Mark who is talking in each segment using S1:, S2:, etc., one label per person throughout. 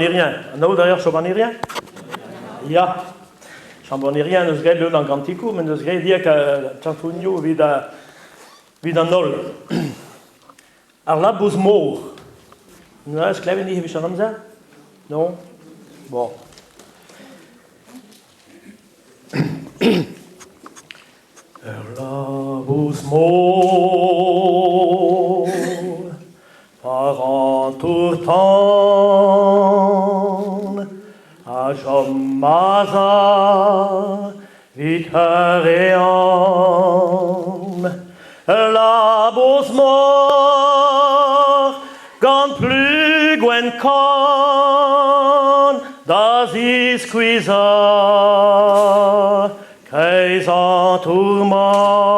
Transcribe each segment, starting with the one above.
S1: Irien. Anaout a reer Choban Irien? Ya. Chambon Irien eus graet leun an gantikoù, met eus graet ivez chansonioù evit, evit an holl. Ar labous mor. Neuze klevet ni evit an amzer? Non? Bon. Ur labous mor war an tour-tan a chom a-sav 'vit ur ehan. Ul labous mor gant plu gwenn-kann da ziskuizhañ kreiz an tourmant.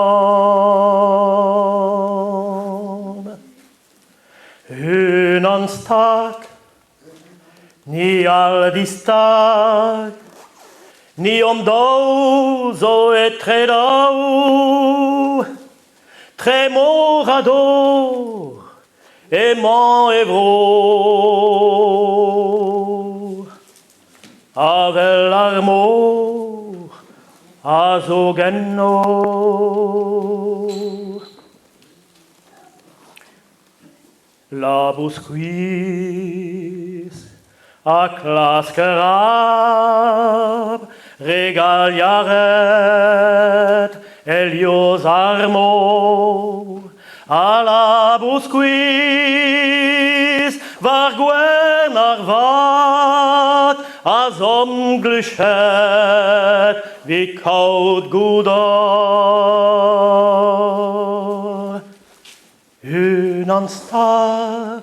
S1: Unan stag, ni all distag, ni hon daou zo etre daou. Tremor a dor, emañ e vro. Avel ar mor a zo genno. Labous skuizh ha klask rab regaliaret Helios ar mor ha labous skuizh war gwenn ar vag a zom gluchet 'vit kaout goudor. Unan stag,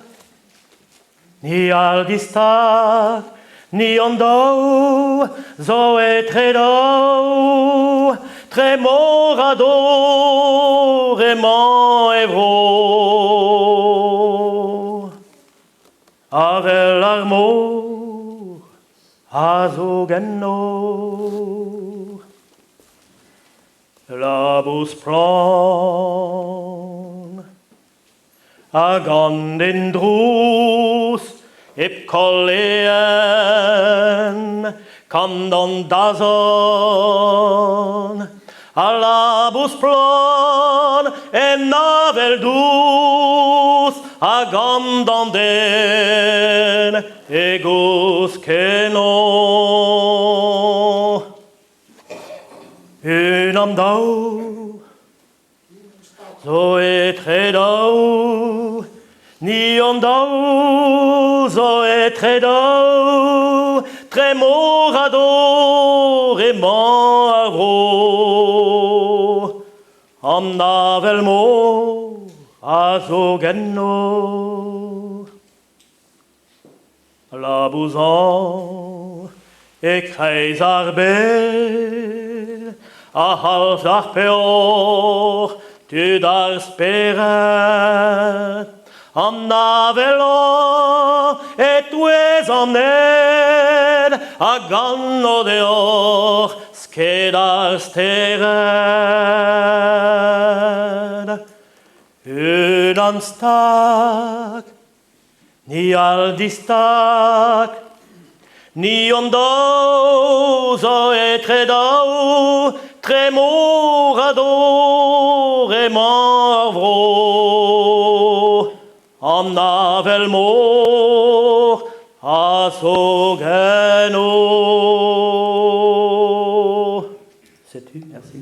S1: ni all distag, ni an daou zo etre daou, tre mor ha dor emañ e vro. Avel ar mor a zo genno. Labous splann hag an den drouz hep koll e enn kan d'an dazont. Al labous splann en avel dous a gan d'an den e gousk eno. Unan daou zo etre daou, ni an daou zo etre daou, tre mor ha dor emañ ar vro. An avel-mor a zo genno. Labouzañ e-kreiz ar bed a c'halv d'ar peoc'h tud ar spered. An avelañ e-touez an ed a gano deoc'h sked ar stered. Unan stag Ni all distag, ni hon daou zo etre daou, tre mor ha dor emañ ar vro. An avel-mor a zo geno. Setu, merci.